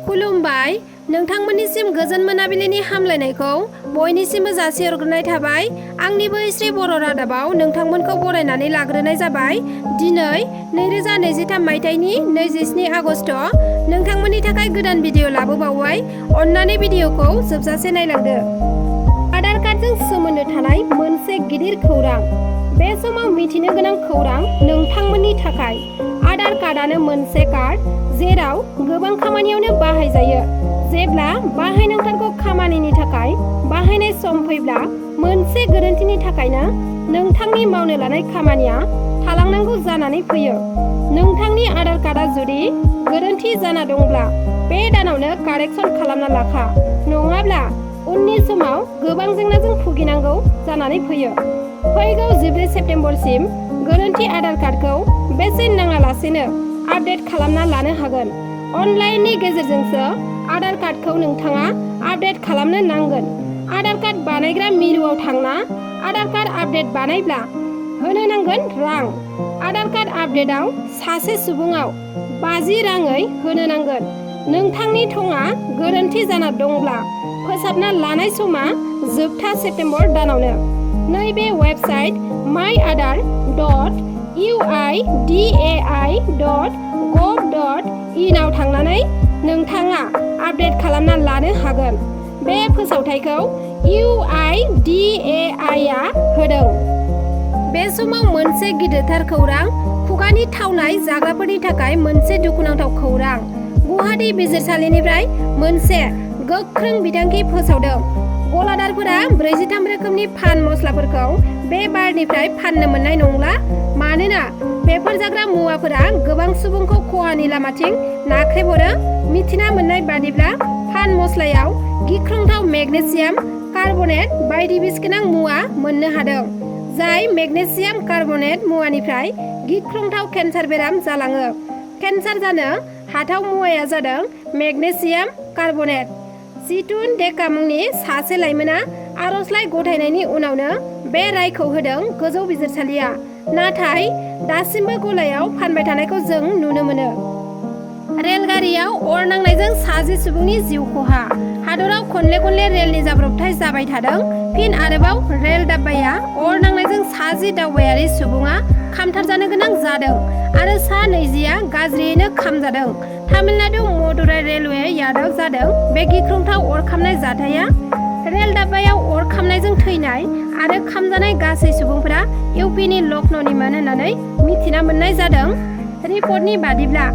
खुलुमबाय नोंथांमोननिसिम गोजोन मोनाबिलिनि हामलायनायखौ बयनिसिमबो जासिहरग्रोनाय थाबाय। आंनि बैस्रि बर' रादाबाव नोंथांमोनखौ बरायनानै लाग्रोनाय जाबाय। दिनै 2023 मायथाइनि 27 आगस्ट नोंथांमोननि थाखाय गोदान भिडिअ लाबोबावबाय। अन्नानै भिडिअखौ जोबजासे नायलांदो। आधार कार्डजों सोमोन्दो थानाय मोनसे गिदिर खौरां। बे समाव मिथिनो गोनां खौरां नोंथांमोननि थाखाय। आधार कार्डआनो मोनसे कार्ड जेराव गोबां खामानियावनो बाहायजायो। जेब्ला बाहायनांथारगौ खामानिनि थाखाय बाहायनाय सम फैब्ला मोनसे गोरोन्थिनि थाखायनो नोंथांनि मावनो लानाय खामानिया थालांनांगौ जानानै फैयो। नोंथांनि आधार कार्डआ जुदि गोरोन्थि जाना दंब्ला बे दानावनो कारेक्सन खालामना लाखा, नङाब्ला उननि समाव गोबां जेंनाजों भुगिनांगौ जानानै फैयो। फैगौ 14 सेप्तेम्बरसिम गोरोन्थि आधार कार्डखौ बेसेन नाङालासेनो आपडेट खालामना लानो हागोन। अनलाइननि गेजेरजोंसो आधार कार्डखौ नोंथाङा आपडेट खालामनो नांगोन। आधार कार्ड बानायग्रा मिरुआव थांना आधार कार्ड आपडेट बानायब्ला होनो नांगोन रां। आधार कार्ड आपडेटआव सासे सुबुङाव 50 राङै होनो नांगोन। नोंथांनि थंआ गोरोन्थि जाना दंब्ला फोसाबना लानाय समा जोबथा सेप्तेम्बर दानावनो। नैबे वेबसाइट mywdwng.gov.in आव थांनानै नोंथाङा आपडेट खालामना लानो हागोन। बे फोसावथायखौ UIDAI आ होदों। बे समाव मोनसे गिदिरथार खौरां। खुगानि थावनाय जाग्राफोरनि थाखाय मोनसे दुखुनांथाव खौरां। गुवाहाटी बिजिरसालिनिफ्राय मोनसे गोख्रों बिथांखि फोसावदों। गलादारफोरा 43 रोखोमनि पान मस्लाफोरखौ बे बारनिफ्राय फाननो मोननाय नंला, मानोना बेफोर जाग्रा मुवाफोरा गोबां सुबुंखौ खहानि लामाथिं नाख्रेबहरो। मिथिना मोननाय बादिब्ला पान मस्लायाव गिख्रंथाव मेग्नेसियाम कार्बनेट बायदि बिसगोनां मुवा मोननो हादों, जाय मेग्नेसियाम कार्बनेट मुवानिफ्राय गिख्रंथाव केन्सार बेराम जालाङो। केन्सार जानो हाथाव मुवाया जादों मेग्नेसियाम कार्बनेट। जितुन डेका मुंनि सासे लाइमोना आर'जलाइ गथायनायनि उनावनो बे रायखौ होदों गोजौ बिजिरसालिया। नाथाय दासिमबो गलायाव फानबाय थानायखौ जों नुनो मोनो। रेलगारियाव अर नांनायजों 60 सुबुंनि जिउ खहा। हादराव खनले खनले रेलनि जाब्रबथाय जाबाय थादों। फिन आरोबाव रेल डाब्बाया अर नांनायजों 60 दावबायारि सुबुङा खामथारजानो गोनां जादों आरो 20आ गाज्रियैनो खामजादों। तामिलनाडु मदुराइ रेलवे यार्डआव जादों बे गिख्रंथाव अर खामनाय जाथाया। रेल डाब्बायाव अर खामनायजों थैनाय आरो खामजानाय गासै सुबुंफोरा इउपिनि लखनौनिमोन होननानै मिथिना मोननाय जादों। रिपर्टनि बादिब्ला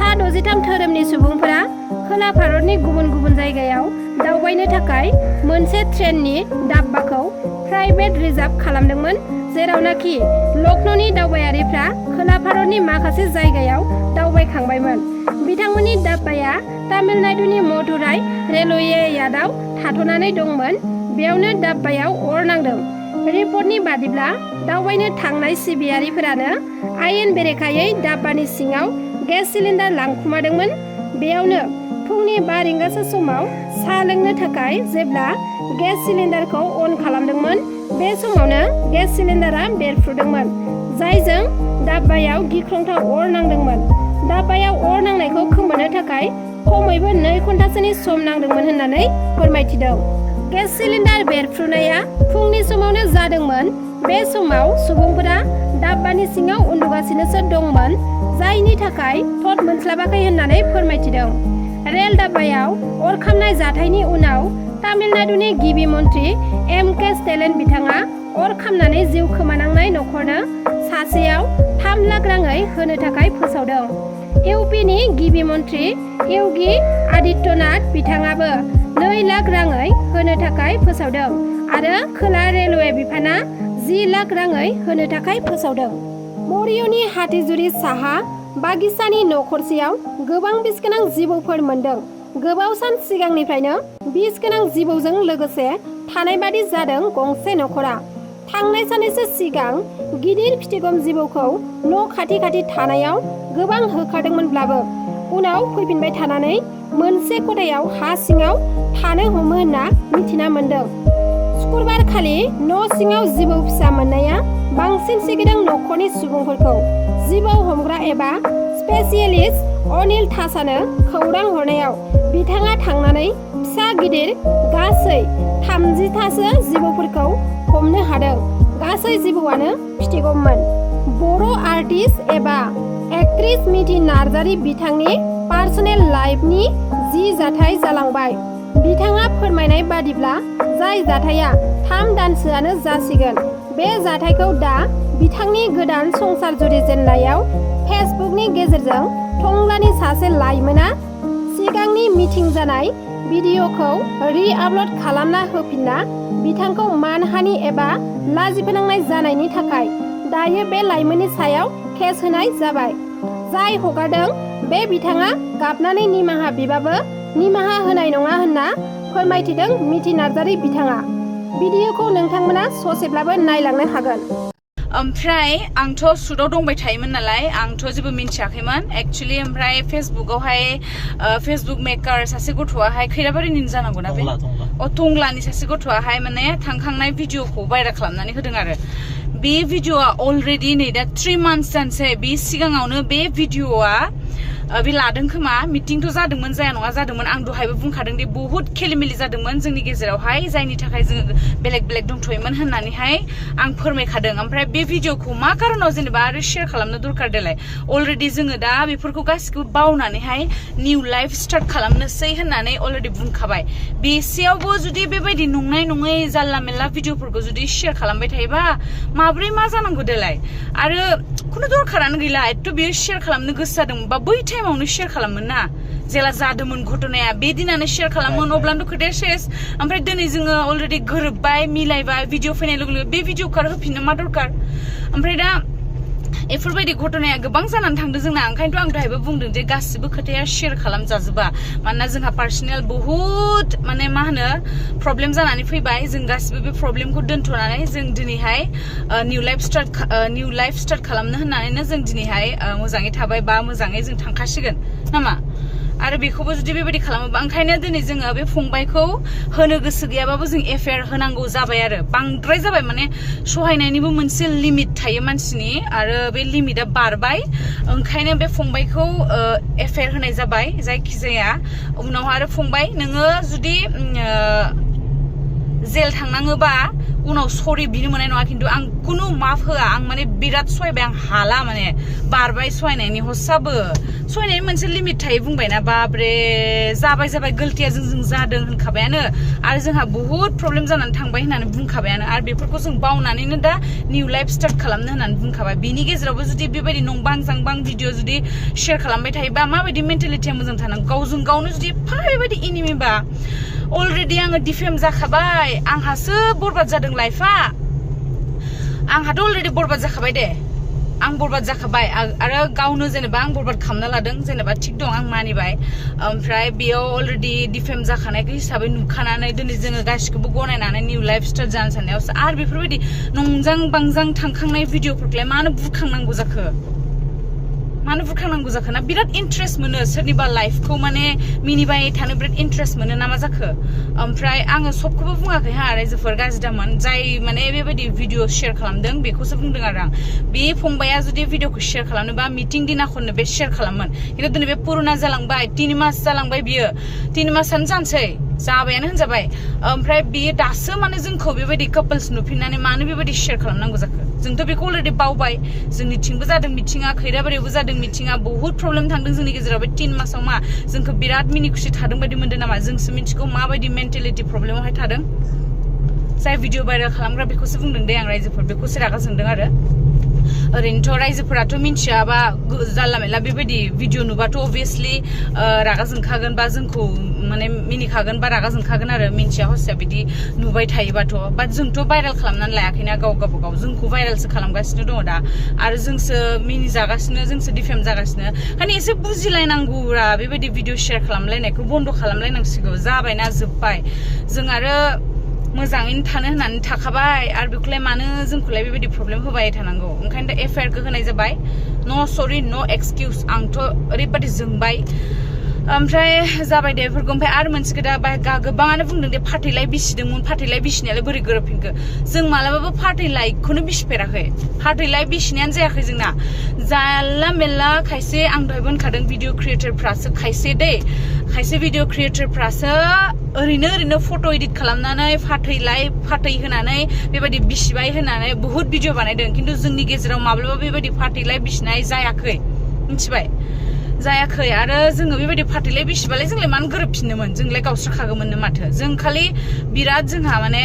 63 धोरोमनि सुबुंफोरा खोला भारतनि गुबुन गुबुन जायगायाव दावबायनो थाखाय मोनसे ट्रेननि डाब्बाखौ प्राइभेट रिजार्भ खालामदोंमोन, जेरावनाखि लखनौनि दावबायारिफ्रा खोला भारतनि माखासे जायगायाव दावबायखांबायमोन। बिथांमोननि डाब्बाया तामिलनाडुनि मदुराइ रेलवे यार्डआव थाथ'नानै दंमोन। बेयावनो डाब्बायाव अर नांदों। रिपर्टनि बादिब्ला दावबायनो थांनाय सिबियारिफोरानो आयेन बेरेखायै डाब्बानि सिङाव गेस सिलिन्डार लांखुमादोंमोन। बेयावनो फुंनि 5 रिंगासो समाव साहा लोंनो थाखाय जेब्ला गेस सिलिन्डारखौ अन खालामदोंमोन, बे समावनो गेस सिलिन्डारा बेरफ्रुदोंमोन, जायजों डाब्बायाव गिख्रंथाव अर नांदोंमोन। डाब्बायाव अर नांनायखौ खोमोरनो थाखाय खमैबो 2 घन्टासोनि सम नांदोंमन होननानै फोरमायथिदों। गेस सिलिन्डार बेरफ्रुनाया फुंनि समावनो जादोंमोन। बे समाव सुबुंफोरा डाब्बानि सिङाव उन्दुगासिनोसो दंमोन, जायनि थाखाय थद मोनस्लाबाखै होननानै फोरमायथिदों। रेल डाब्बायाव अर खामनाय जाथायनि उनाव तामिलनाडुनि गिबि मन्थ्रि MK स्टेलिन बिथाङा अर खामनानै जिउ खोमानांनाय नखरनो सासेयाव 3 लाख राङै होनो थाखाय फोसावदों। इउपिनि गिबि मन्थ्रि योगी आदित्यनाथ बिथाङाबो 2 लाख राङै होनो थाखाय फोसावदों आरो खोला रेलवे बिफाना 10 लाख राङै होनो थाखाय फोसावदों। मरिय'नि हाथिजुरि साहा बागिचानि नखरसेयाव गोबां बिसगोनां जिबौफोर मोनदों। गोबाव सान सिगांनिफ्रायनो बिसगोनां जिबौजों लोगोसे थानाय बादि जादों गंसे नखरा। थांनाय साननैसो सिगां गिदिर फिथिगम जिबौखौ न' खाथि खाथि थानायाव गोबां होखारदोंमोनब्लाबो उनाव फैफिनबाय थानानै मोनसे खथायाव हा सिङाव थानो हमो होनना मिथिना मोनदों। शुक्रबार खालि न' सिङाव जिबौ फिसा मोननाया बांसिन सिगिदों नखरनि सुबुंफोरखौ। जिबौ हमग्रा एबा स्पेसियलिस्ट अनिल थासानो खौरां हरनायाव बिथाङा थांनानै फिसा गिदिर गासै 30थासो जिबौफोरखौ हमनो हादों। गासै जिबौआनो फिथिगबमोन। बर' आर्टिस्ट एबा एक्ट्रेस मिति नार्जारी बिथांनि पार्सनेल लाइफनि जि जाथाय जालांबाय। बिथाङा फोरमायनाय बादिब्ला जाय जाथाया 3 दानसोआनो जासिगोन। बे जाथायखौ दा बिथांनि गोदान संसार जुरिजेननायाव फेसबुकनि गेजेरजों टंलानि सासे लाइमोना सिगांनि मिटिं जानाय भिडिअखौ रि-आपल'ड खालामना होफिनना बिथांखौ मानहानि एबा लाजिफोनांनाय जानायनि थाखाय दायो बे लाइमोननि सायाव केस होनाय जाबाय। जाय हगारदों बे बिथाङा गाबनानै निमाहा बिबाबो निमाहा होनाय नङा होनना फोरमायथिदों मिति नार्जारी बिथाङा। भिडिअखौ नोंथांमोना ससेब्लाबो नायलांनो हागोन। ओमफ्राय आंथ' सुटआव दंबाय थायोमोन नालाय आंथ' जेबो मिन्थियाखैमोन एक्चुअली। ओमफ्राय फेसबुकआवहाय फेसबुक मेकार सासे गथ'आहाय खैराबारिनि जानांगौ ना बे टंलानि सासे गथ'आहाय माने थांखांनाय भिडिअखौ भाइरेल खालामनानै होदों आरो बे भिडिअआ अलरेडि नै दा 3 मान्थस जानोसै। बे सिगाङावनो बे भिडिअआ बे लादों खोमा मिटिंथ' जादोंमोन जाया नङा जादोंमोन। आं दहायबो बुंखादों दि बहुद खेलिमेलि जादोंमोन जोंनि गेजेरावहाय जायनि थाखाय जोङो बेलेग बेलेग दंथ'योमोन होननानैहाय आं फोरमायखादों। ओमफ्राय बे भिडिअखौ मा कारनाव जेनेबा आरो शेयार खालामनो दरकार देलाय अलरेडि जोङो दा बेफोरखौ गासिखौबो बावनानैहाय निउ लाइफ स्टार्ट खालामनोसै होननानै अलरेडि बुंखाबाय। बेसेयावबो जुदि बेबायदि नंनाय नङै जानला मेनला भिडिअफोरखौ जुदि शेयार खालामबाय थायोबा माब्रै मा जानांगौ देलाय। आरो खुनु दरकारानो गैला एथ' बेयो शेयार खालामनो गोसो जादोंमोनबा बै टाइमावनो शेयार खालामोन ना जेला जादोंमोन घटनाया बे दिनानो शेयार खालामोन अब्लानो खोथाया सेस। ओमफ्राय दिनै जोङो अलरेडि गोरोबबाय मिलायबाय भिडिअ फैनाय लोगो लोगो बे भिडिअखौ आरो होफिननो मा दरकार। ओमफ्राय दा बेफोरबायदि घटनाया गोबां जानानै थांदों जोंना। ओंखायनोथ' आं दहायबो बुंदों जे गासिबो खोथाया शेयार खालामजाजोबा मानोना जोंहा पार्सनेल बहुद माने मा होनो प्रब्लेम जानानै फैबाय। जों गासिबो बे प्रब्लेमखौ दोनथ'नानै जों दिनैहाय निउ लाइफ स्टार्ट खालामनो होननानैनो जों दिनैहाय मोजाङै थाबाय बा मोजाङै जों थांखासिगोन नामा। आरो बेखौबो जुदि बेबायदि खालामोबा ओंखायनो दिनै जोङो बे फंबायखौ होनो गोसो गैयाबाबो जों FIR होनांगौ जाबाय आरो बांद्राय जाबाय। माने सहायनायनिबो मोनसे लिमिट थायो मानसिनि आरो बे लिमिटआ बारबाय। ओंखायनो बे फंबायखौ FIR होनाय जाबाय। जायखिजाया उनाव आरो फंबाय नोङो जुदि जेल थांनाङोबा उनाव सरि बिनो मोननाय नङा। खिन्थु आं कुनु माफ होआ। आं माने बिराद सहायबाय आं हाला माने बारबाय सहायनायनि हसाबो सहायनायनि मोनसे लिमिट थायो बुंबायना बाब्रे जाबाय गलतिया जों जादों होनखाबायानो आरो जोंहा बहुद प्रब्लेम जानानै थांबाय होननानै बुंखाबायानो आरो बेफोरखौ जों बावनानैनो दा निउ लाइफ स्टार्ट खालामनो होननानै बुंखाबाय। बिनि गेजेरावबो जुदि बेबायदि नंबां जांबां भिडिअ जुदि शेयार खालामबाय थायोबा माबायदि मेन्टेलिटिया मोजां थानांगौ। गावजों गावनो जुदि एफा बेबायदि इनिमिबा अलरेडि आङो डिफेम जाखाबाय। आंहासो बरबाद जादों लाइफआ। आंहाथ' अलरेडि बरबाद जाखाबाय दे। आं बरबाद जाखाबाय आरो गावनो जेनेबा आं बरबाद खालामना लादों जेनेबा थिग दं आं मानिबाय। ओमफ्राय बेयाव अलरेडि डिफेम जाखानायखौ हिसाबै नुखानानै दिनै जोङो गासिखौबो गनायनानै निउ लाइफ स्टार्ट जानो साननायावसो आरो बेफोरबायदि नंजां बांजां थांखांनाय भिडिअफोरखौलाय मानो बुरखांनांगौ जाखो। मानो बुरखांनांगौ जाखो ना बिराद इन्ट्रेस्ट मोनो सोरनिबा लाइफखौ माने मिनिबाय थानो बिराद इन्ट्रेस्ट मोनो ना मा जाखो। ओमफ्राय आङो सबखौबो बुङाखै हा रायजोफोर गाज्रि दामोन जाय माने बेबायदि भिडिअ शेयार खालामदों बेखौसो बुंदों आरो आं। बे फंबाया जुदि भिडिअखौ शेयार खालामनोबा मिटिं दिनाखौनो बे शेयार खालामोन। खिन्थु दिनै बे पुरुना जालांबाय 3 मास जालांबाय बियो 3 मासानो जानोसै जाबायानो होनजाबाय। ओमफ्राय बियो दासो माने जोंखौ बेबायदि कापल्स नुफिननानै मानो बेबायदि शेयार खालामनांगौ जाखो। जोंथ' बेखौ अलरेडि बावबाय। जोंनिथिंबो जादों मिटिङा खैराबारियावबो जादों मिटिङा बहुद प्रब्लेम थांदों जोंनि गेजेराव बे 3 मासाव मा जोंखौ बिराद मिनि खुसि थादों बायदि मोनदों नामा। जोंसो मिन्थिगौ माबायदि मेन्टेलिटि प्रब्लेमावहाय थादों। जाय भिडिअ भाइरेल खालामग्रा बेखौसो बुंदों दे आं रायजोफोर बेखौसो रागा जोंदों आरो ओरैनोथ' रायजोफोराथ' मिन्थियाबा जानला मेनला बेबायदि भिडिअ नुबाथ' अभियासलि रागा जोंखागोन बा जोंखौ माने मिनिखागोन बा रागा जोंखागोन आरो मिन्थिया हसिया बिदि नुबाय थायोबाथ'। बाट जोंथ' भाइरेल खालामनानै लायाखैना गावबागाव जोंखौ भाइरेलसो खालामगासिनो दङ दा आरो जोंसो मिनिजागासिनो जोंसो डिफेम जागासिनो। खालि एसे बुजिलायनांगौरा बेबायदि भिडिअ शेयार खालामलायनायखौ बन्द' खालामलायनांसिगौ। जाबायना जोब्बाय जों आरो मोजाङैनो थानो होननानै थाखाबाय आरो बेखौलाय मानो जोंखौलाय बेबायदि प्रब्लेम होबाय थानांगौ। ओंखायनो दा FIR खौ होनाय जाबाय। न' सरि न' एक्सकिउस। आंथ' ओरैबायदि जोंबाय ओमफ्राय जाबाय दे बेफोरखौ ओमफ्राय आरो मोनसे खोथा गोबाङानो बुंदों दे फाथैलाइ बिसिदोंमोन फाथैलाइ बिसिनायालाय बोरै गोरोबफिनखो जों मालाबाबो फाथैलाइखौनो बिसिफेराखै फाथैलाइ बिसिनायानो जायाखै जोंना जाला मेला खायसे आं दहायबो होनखादों भिडिअ क्रिएटरफ्रासो खायसे भिडिअ क्रिएटरफ्रासो ओरैनो फट' एडिट खालामनानै फाथै होनानै बेबायदि बिसिबाय होनानै बुहुत भिडिअ बानायदों खिन्थु जोंनि गेजेराव माब्लाबा बेबायदि फाथैलाइ बिसिनाय जायाखै मिथिबाय जायाखै आरो जोङो बेबायदि फाथैलाइ बिसिबालाय जोंलाय मानो गोरोबफिननोमोन जोंलाय गावस्राखागौमोननो माथो जों खालि बिराद जोंहा माने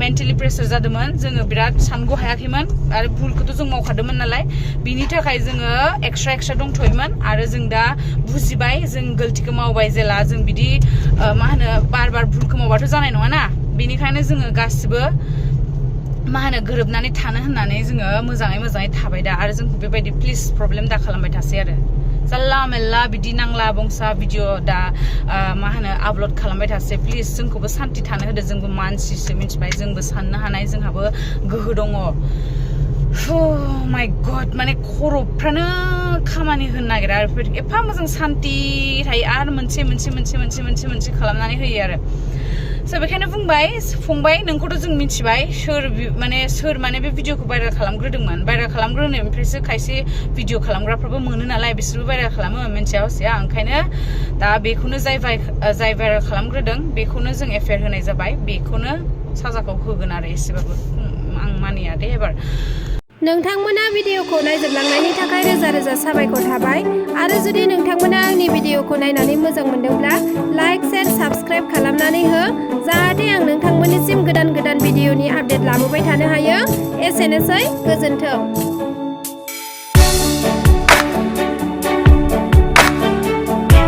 मेन्टेलि प्रेसार जादोंमोन जोङो बिराद सानगौ हायाखैमोन आरो भुलखौथ' जों मावखादोंमोन नालाय बिनि थाखाय जोङो एक्सट्रा दंथ'योमोन आरो जों दा बुजिबाय जों गलतिखौ मावबाय जेला जों बिदि मा होनो बार भुलखौ मावबाथ' जानाय नङाना बेनिखायनो जोङो गासिबो मा होनो गोरोबनानै थानो होननानै जोङो मोजाङै थाबाय दा आरो जोंखौ बेबायदि प्लिज प्रब्लेम दा खालामबाय थासै आरो जाला मेला बिदि नांला बंसा भिडिअ दा मा होनो आपल'ड खालामबाय थासै प्लिज जोंखौबो सान्ति थानो होदो जोंबो मानसिसो मिथिबाय जोंबो साननो हानाय जोंहाबो गोहो दङ माय गड माने खर'फ्रानो खामानि होनो नागिरा आरो एफा मोजां सान्ति थायो आरो मोनसे खालामनानै होयो आरो स' बेखायनो बुंबाय फंबाय नोंखौथ' जों मिथिबाय सोर माने बे भिडिअखौ भाइरेल खालामग्रोदोंमोन भाइरेल खालामग्रोनायनिफ्रायसो खायसे भिडिअ खालामग्राफ्राबो मोनो नालाय बिसोरबो भाइरेल खालामो मिन्थिया हसिया ओंखायनो दा बेखौनो जाय भाइरेल खालामग्रोदों बेखौनो जों FIR होनाय जाबाय बेखौनो साजाखौ होगोन आरो एसेबाबो आं मानिया दे एबार नोंथांमोना भिडिअखौ नायजोबलांनायनि थाखाय रोजा साबायखर थाबाय आरो जुदि नोंथांमोना आंनि भिडिअखौ नायनानै मोजां मोनदोंब्ला लाइक शेयार साबस्क्राइब खालामनानै हो जाहाथे आं नोंथांमोननिसिम गोदान भिडिअनि आपडेट लाबोबाय थानो हायो एसेनोसै गोजोन्थों